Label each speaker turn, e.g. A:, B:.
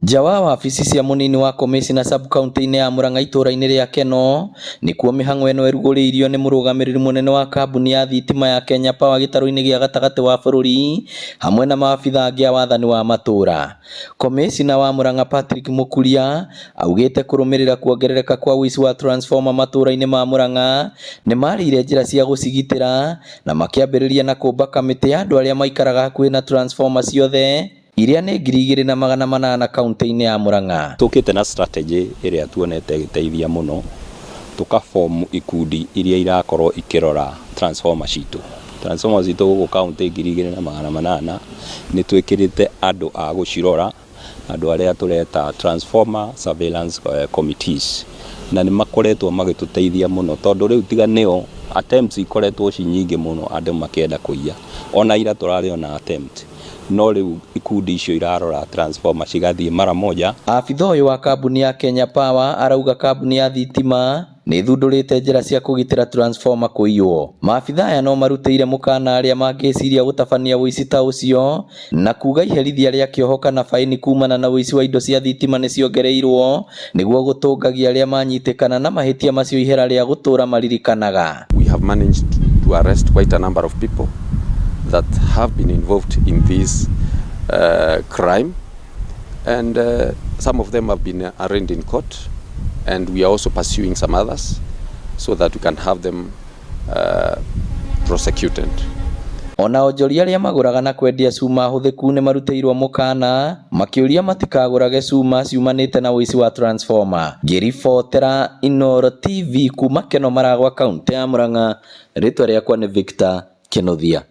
A: Nja wa wabici cia mũnini wa komĩcina sub-kauntĩ-inĩ ya Murang'a itũũra-inĩ rĩa Keno nĩkuo mĩhang'o ĩno ĩrugũrĩirio nĩ mũrũgamĩrĩri mũnene wa kambuni ya thitima ya Kenya Power gĩtarũ-inĩ gĩa gatagatĩ wa bũrũri hamwe na maabitha angĩ a wathani wa matũũra. Komĩcina wa Murang'a Patrick Mukuria augĩte kũrũmĩrĩra kuongerereka kwa ũici wa transformer matũũra-inĩ ma Murang'a nĩ marĩire njĩra cia gũcigitĩra na makĩambĩrĩria na kũmba kamĩtĩ ya andũ arĩa maikaraga hakuhĩ na transformer ciothe iria nĩ 2800 kauntĩ-inĩ ya Murang'a.
B: Tũkĩte na strategy ĩrĩa tuonete ĩgĩteithia mũno, tũka form ikundi iria irakorwo ikĩrora transformer citũ. Transformer citũ gũkũ kauntĩ 2800 nĩ twĩkĩrĩte andũ a gũcirora, andũ arĩa tũreta transformer surveillance committees, na nĩ makoretwo magĩtũteithia mũno tondũ rĩu tiga nĩo attempts ikoretwo ci nyingĩ mũno andũ makĩenda kũiya. Ona ira tũrarĩ ona attempt, no rĩu ikundi icio irarora transformer cigathiĩ mara moja.
A: Abitha ũyũ wa kambuni ya Kenya Power arauga kambuni ya thitima nĩ ĩthundũrĩte njĩra cia kũgitĩra transformer kũiywo. Maabitha aya no marutĩire mũkana arĩa mangĩciria gũtabania ũici ta ũcio na kuga iherithia rĩa kĩoho kana baini kumana na ũici wa indo cia thitima nĩ ciongereirwo nĩguo gũtũngagia arĩa manyitĩkana na mahĩtia macio ihera rĩa gũtũra maririkanaga.
C: We have managed to arrest quite a number of people that have been involved in this crime, and some of them have been arraigned in court, and we are also pursuing some others so that we can have them prosecuted.
A: Ona onjoria arĩa magũraga na kwendia cuma hũthĩku nĩ marutĩirwo mũkana makĩũria matikagũrage cuma ciumanĩte na ũici wa transformer. Ngĩribotera Inooro TV kuma Keno Maragwa, kaũntĩ ya Murang'a, rĩtwa rĩakwa nĩ Victor Kinuthia.